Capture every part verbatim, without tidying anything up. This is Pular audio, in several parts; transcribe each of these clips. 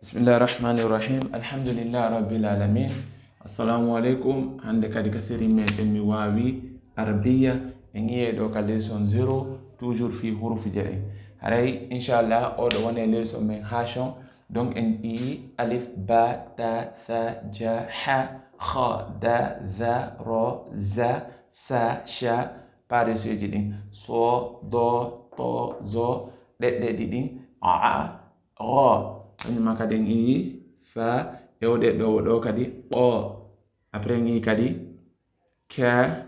Bismillahi rahmani rahim. Alhamdulillahi rabbil alamin. Assalamu alaikum. Hande kadi ka seri meɗen mi wawi Arabiya. En yiye ɗo ka leçon zero, toujours fi hurufi je ɗen. Haray, inshallah, oɗo wone leçon men hashon. Donc, en yi alif, ba, ta, tha, ja, ha, kha, da, za, ro, za, sa, sha, pareseji ɗin. So, do, to, zo, ɗeɗɗe ɗiɗin. A, a, ro. Kañum ma kadi en iwi fa e o ɗeɗɗo o ɗo kadi o. Après en iwi kadi ka,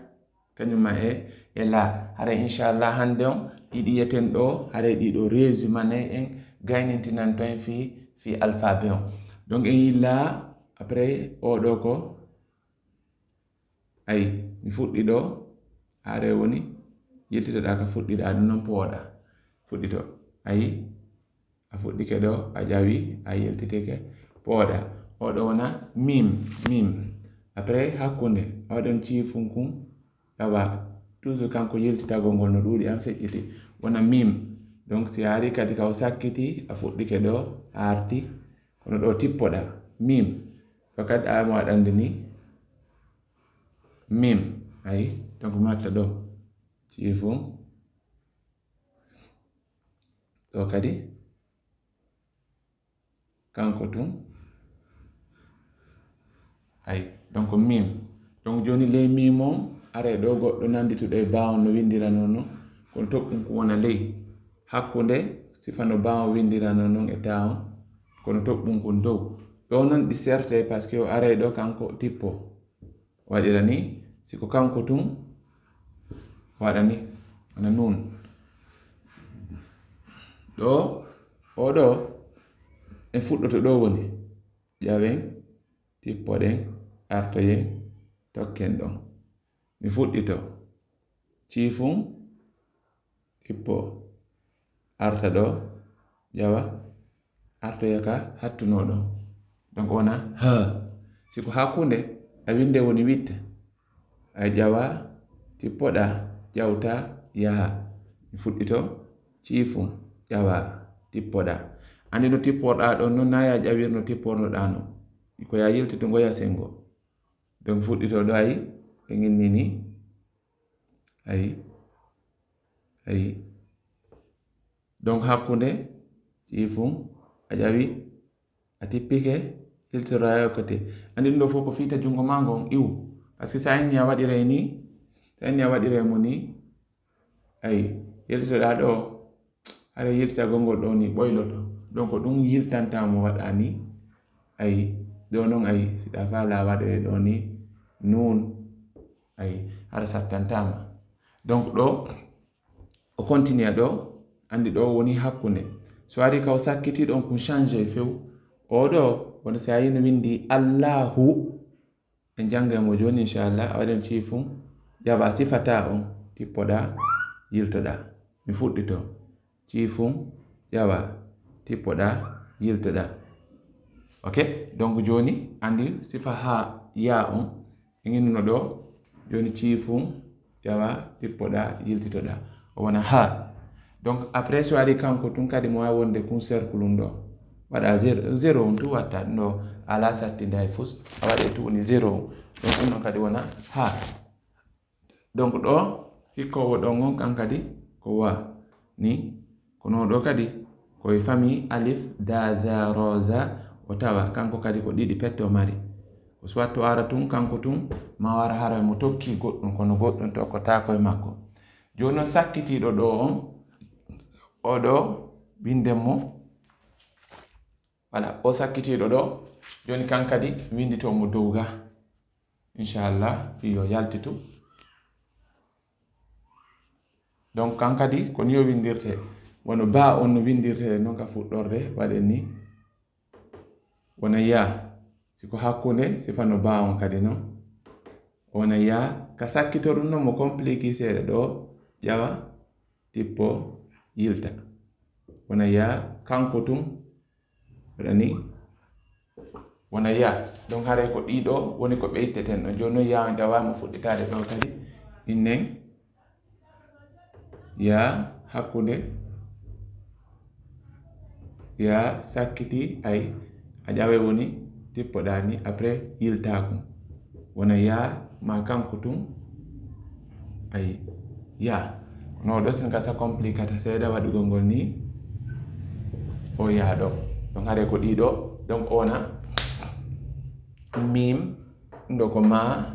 kañum ma e, e la. Haray inchallah hande on, ɗiɗi yeten ɗo, haray ɗiɗo résumé nay en, gaynintinan to en fi, fi alphabet on. Donc en yi la, après o ɗo ko, ayi, mi fuɗɗi ɗo, haray woni, yiltitoɗa ka fuɗɗiɗa, ɗum non pooɗa. Fuɗɗito, ayi, a fuɗɗike ɗo, a ƴawi, a yiltitike, pooɗa. O ɗo wona mim, mim. Après, hakkunde, a waɗi on ciifun kun, awa, toujours kanko yiltitagol ngol no ɗuuɗi an feƴƴiti, wona mim. Donc, si a ari kadi ka o sakkiti, a fuɗɗike ɗo, a arti, kono ɗo tippoɗa, mim. Fakat a mo waɗande ni, mim. Ayi, donc mi watta ɗo, ciifun. Ɗo kadi, kanko tun. Ay, donc mim. Donc jooni ley mim on, aray ɗo goɗɗo nandituɗo e ba on no windirano non, kono toɓɓun kun wona ley. Hakkunde, sifa no ba on windirano non e ta on, kono toɓɓun kun dow. Ɗo non ɗi serte, parce que o aray ɗo kanko tippo. Waɗira ni, si ko kanko tun, waɗa ni, wona nun. Ɗo, o ɗo, en fuɗɗoto ɗo woni. Ƴawen, tippoɗen, artoyen, tokken ɗon. Mi fuɗɗito. Ciifun, tippo, arta ɗo, ƴawa, artoya ka hattuno ɗon. Donc wona ha. Si ko hakkunde, a winde woni witte. A ƴawa, tippoɗa, ƴawta, yaha. Mi fuɗɗito, ciifun, ƴawa, tippoɗa. Andi no tipporɗa ɗon non, na ya ƴawirno tippornoɗa non. Ko ya yiltitungo ya sengo. Donc fuɗɗito ɗo ayi, ɓe ginni ni. Ayi. Ayi. Donc hakkunde, ciifun, a ƴawi, a tippike, yiltitoɗa e côté. Andi ɗum ɗo fof ko fiita junngo ma ngon iwu. Parce que sa inni a waɗiray ni, sa inni a waɗiray mo ni, ayi, yiltitoɗa ɗo, haray yiltitagol ngol ɗo ni ɓoyloto. Donc ɗum yiltanta mo waɗa ni, ayi, ɗo non ayi, si ɗa faala waɗoye ɗo ni, nun, ayi, hara sattantama. Donc ɗo, o continue ɗo, andi ɗo woni hakkunde. So ari ka o sakkiti ɗon kun change few. O ɗo, woni si a yino windi Allahu, en jannga mo jooni, inchallah, a waɗen ciifun, ƴawa sifata on, tippoɗa, yiltoɗa. Mi fuɗɗito. Ciifun, ƴawa, tippoɗa, yiltoɗa. Ok? Donc jooni, andi sifa ha ya on, en innuno ɗo, jooni ciifun, ƴawa, tippoɗa, yiltitoɗa. O wona ha. Donc après so ari kanko tun kadi mo wawi wonde kun cercle ɗo. Waɗa zéro, zéro on tun watta ɗum ɗo ala sattinde hay fus. A waɗe tun woni zéro on. Donc ɗum ɗon kadi wona ha. Donc ɗo hikkowo ɗon on kan kadi ko wa ni. Kono ɗo kadi ko e famille alif, da, za, ro, za, o tawa kanko kadi ko ɗiɗi pette o mari. Ko soit to ara tun kanko tun, ma wara hara mo tokki goɗɗum, kono goɗɗum tokkotaako e makko. Jooni non sakkitiiɗo ɗo on, o ɗo winden mo. Voilà, o sakkitiiɗo ɗo, jooni kan kadi winndito mo dow ga. Inchallah, fii yo yaltitu. Donc kan kadi ko ni o winndirte. Wano ba on no winndirte non ka fuɗɗorde, waɗen ni. Wona ya. Si ko hakkunde, sifa no ba on kadi non. Wona ya. Ka sakkito ɗum non mo compliqué seeɗa ɗo, ƴawa, tippo, yilta. Wona ya, kanko tun, waɗa ni. Wona ya. Donc haray ko ɗiɗo woni ko ɓeyteten ɗo. Jooni non ya on ƴawa mo fuɗɗitaade ɗo kadi. Innen. Ya hakkunde, ya sakkiti, ay, A ƴaway woni tippoɗaa ni, après yiltaa kun. Wona yaa, ma kanko tun, ay, yaa. Kono ɗo sin ka sa complicata seeɗa waɗugol ngol ni, o yaa ɗo. Donc, haray ko ɗiɗo. Donc, o wona miim, ɗun ɗo ko maa,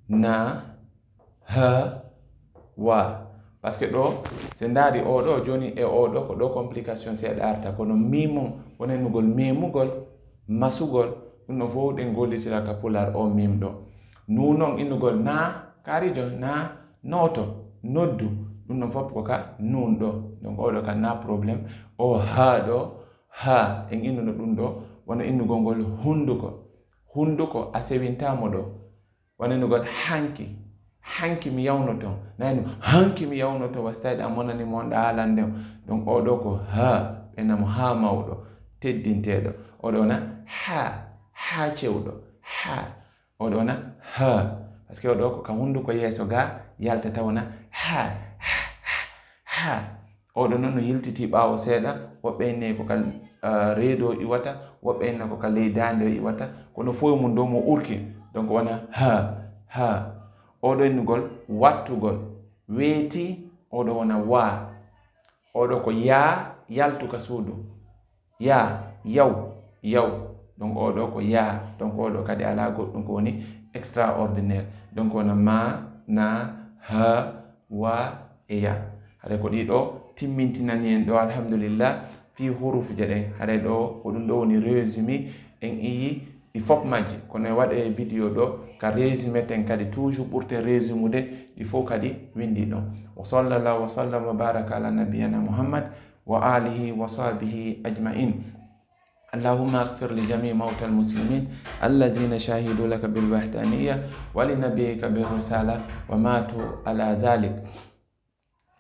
naa, ha, wa. Parce que ɗo, si ndaari oo ɗo, jooni e oo ɗo, ko ɗo complication seeɗa arta. Kono miimu, wona innugol memugol, masugol, ɗun ɗon fow ɗen gollitira ka pulaar o miim ɗo. Nuun on innugol naa, kaarijo, naa, nooto, noddu, ɗun ɗon fow ko ka nuun ɗo. Donc oo ɗo ka naa problème. O haa ɗo, haa, en innuno ɗun ɗo, wona innugol ngol hunduko. Hunduko, a sewintaa mo ɗo. Wona innugol hanki. Hanki mi yawnoto. Nani, hanki mi yawnoto, wa si tawii ɗa monani mo on ɗa haalande on. Donc, oo ɗo ko haa, ɓe innamo haa mawɗo, teddinteeɗo. Oo ɗo wona haa, haa cewɗo, haa. Oo ɗo wona haa. Parce que oo ɗo ko ka hunduko yeeso ga yaltata wona haa, haa, haa, haa. Oo ɗoo non no yiltitii ɓaawo seeɗa, woɓɓe inne ko ka, ah, reedu o iwata, woɓɓe inna ko ka ley daande o iwata, kono fow e mun ɗoo mo urki, donc wona haa, haa. Oo ɗoo innugol wattugol, weetii, oo ɗoo wona waa. Oo ɗoo ko yaa, yaltu ka suudu. Yaa, yaw, yaw. Donc oo ɗoo ko yaa, donc oo ɗoo kadi alaa goɗɗun ko woni extraordinaire. Donc wona maa, naa, haa, waa, e yaa. Haray ko ɗii ɗoo timmintinani en ɗoo, alhamdulillah, fii huruufuje ɗen. Haray ɗoo ko ɗun ɗoo woni résumé, en iwii ɗi fow majji. Kono e waɗee vidéo ɗoo ka résumé ten kadi, toujours ɓurten résuméde ɗi fow kadi winndii ɗon. Wa sallallahu wa sallam wa baraka ala nabiyyina Muhammad wa alihi wa sahbihi ajma'in. اللهم اغفر لجميع موتى المسلمين الذين شهدوا لك بالوحدانية ولنبيك بالرسالة وماتوا على ذلك.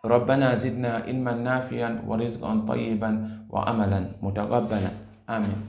ربنا زدنا علما نافعا ورزقا طيبا وعملا متقبلا. آمين.